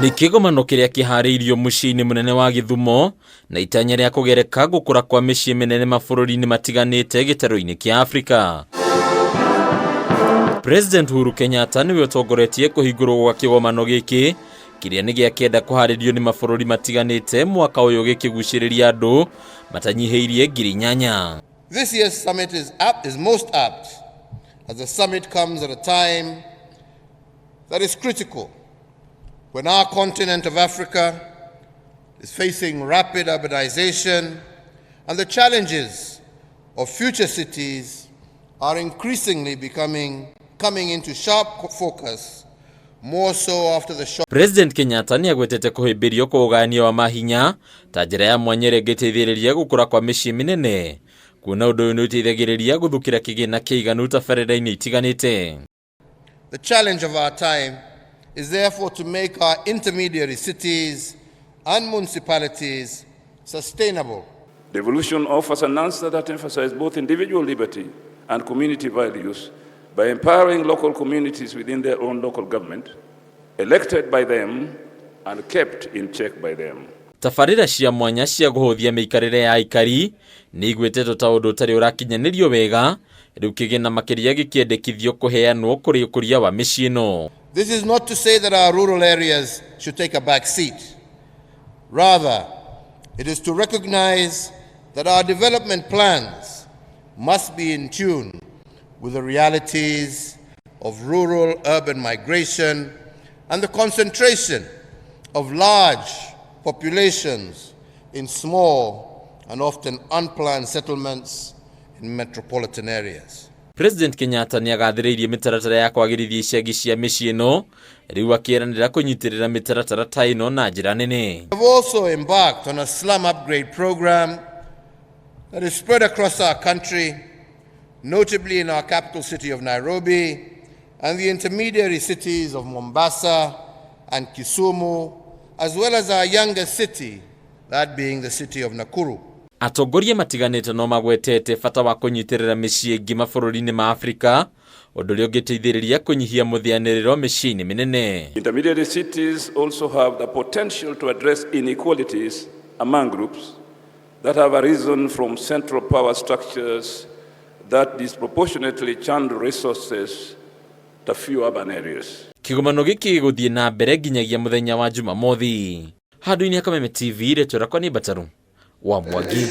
Nĩ kĩgomano kĩrĩa kĩharĩirio mũciĩ-inĩ mũnene wa Gĩthumo na itanya rĩa kũgereka gũkũra kwa mĩciĩ mĩnene mabũrũri-inĩ matiganĩte gĩtarũ-inĩ kĩa Afrika. President Uhuru Kenyatta nĩwe ũtongoretie kũhingũrwo gwa kĩgomano gĩkĩ kĩrĩa nĩ gĩa kenda kũharĩrio nĩ mabũrũri matiganĩte mwaka ũyũ, gĩkĩgucĩrĩria andũ matanyihĩirie 8,000. This year's summit is most apt, as the summit comes at a time that is critical, when our continent of Africa is facing rapid urbanization and the challenges of future cities are increasingly coming into sharp focus, more so after the shock President Kenyatta nĩ agwetete kũhĩmbĩrio kwa ũgayania wa mahinya ta njĩra ya mwanya ĩrĩa ĩngĩteithĩrĩria gũkũra kwa mĩciĩ mĩnene, kuona ũndũ ũyũ nĩ ũteithagĩrĩria gũthukĩra kĩgĩna kĩiganu tabarĩra-inĩ itiganĩte. The challenge of our time is therefore to make our intermediary cities and municipalities sustainable. Devolution offers an answer that emphasizes both individual liberty and community values by empowering local communities within their own local government, elected by them and kept in check by them. Tabarĩra cia mwanya cia kũhũthia mĩikarĩre ya aikari nĩ igwetetwo ta ũndũ ũtarĩ ũrakinyanĩrio wega, rĩu kĩgĩna makĩria gĩkĩendekithio kũheanwo kũrĩ ũkũria wa mĩciĩ ĩno. This is not to say that our rural areas should take a back seat. Rather, it is to recognize that our development plans must be in tune with the realities of rural urban migration and the concentration of large populations in small and often unplanned settlements in metropolitan areas. President Kenyatta nĩ agathĩrĩirie mĩtaratara ya kwagĩrithia icagi cia mĩciĩ ĩno, rĩu akĩĩranĩra kũnyitĩrĩra mĩtaratara ta ĩno na njĩra nene. We have also embarked on a slum upgrade program that is spread across our country, notably in our capital city of Nairobi and the intermediary cities of Mombasa and Kisumu, as well as our youngest city, that being the city of Nakuru. Atongoria matiganĩte no magwetete bata wa kũnyitĩrĩra mĩciĩ ĩngĩ mabũrũri-inĩ ma Afrika, ũndũ ũrĩa ũngĩteithĩrĩria kũnyihia mũthĩanĩrĩro mĩciĩ-inĩ mĩnene. Intermediary cities also have the potential to address inequalities among groups that have arisen from central power structures that disproportionately channel resources to few urban areas. Kĩgomano gĩkĩ gĩgũthiĩ na mbere nginyagia mũthenya wa Jumamothi. Handũ-inĩ ha Kameme TV, rĩtwa rĩakwa nĩ Mbataru wa Mwangi.